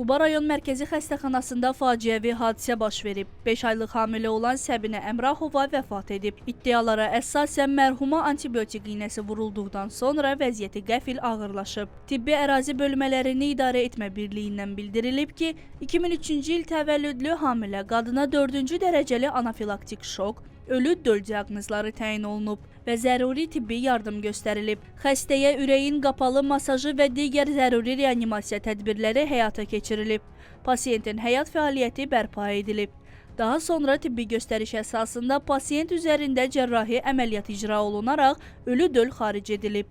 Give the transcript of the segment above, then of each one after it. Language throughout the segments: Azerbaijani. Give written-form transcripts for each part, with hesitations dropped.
Quba rayon mərkəzi xəstəxanasında faciəvi hadisə baş verib. 5 aylıq hamilə olan Səbinə Əmrahova vəfat edib. İddialara əsasən mərhuma antibiotik iynəsi vurulduqdan sonra vəziyyəti qəfil ağırlaşıb. Tibbi ərazi bölmələrini idarə etmə birliyindən bildirilib ki, 2003-cü il təvəllüdlü hamilə qadına 4-cü dərəcəli anafilaktik şok, ölü döl diaqnozları təyin olunub və zəruri tibbi yardım göstərilib. Xəstəyə ürəyin qapalı masajı və digər zəruri reanimasiya tədbirləri həyata keçirilib. Pasiyentin həyat fəaliyyəti bərpa edilib. Daha sonra tibbi göstəriş əsasında pasiyent üzərində cərrahi əməliyyat icra olunaraq ölü döl xaric edilib.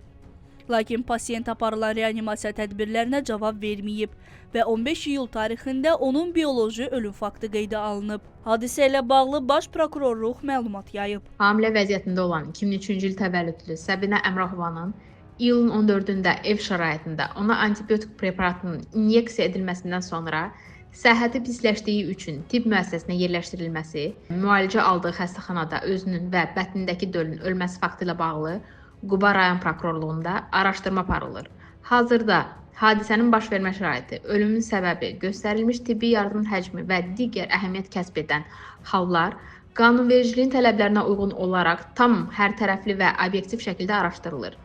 Lakin pasiyent aparılan reanimasiya tədbirlərinə cavab verməyib və 15 iyul tarixində onun bioloji ölüm faktı qeydə alınıb. Hadisə ilə bağlı Baş Prokurorluq məlumat yayıb. Hamilə vəziyyətində olan 2003-cü il təvəllüdlü Səbinə Əmrahovanın iyulun 14-də ev şəraitində ona antibiotik preparatının inyeksiya edilməsindən sonra səhhəti pisləşdiyi üçün tibb müəssisəsinə yerləşdirilməsi, müalicə aldığı xəstəxanada özünün və bətnindəki dölün ölməsi faktı ilə bağlı Quba rayon prokurorluğunda araşdırma aparılır. Hazırda hadisənin baş vermə şəraiti, ölümün səbəbi, göstərilmiş tibbi yardımın həcmi və digər əhəmiyyət kəsb edən hallar qanunvericiliyin tələblərinə uyğun olaraq tam hərtərəfli və obyektiv şəkildə araşdırılır.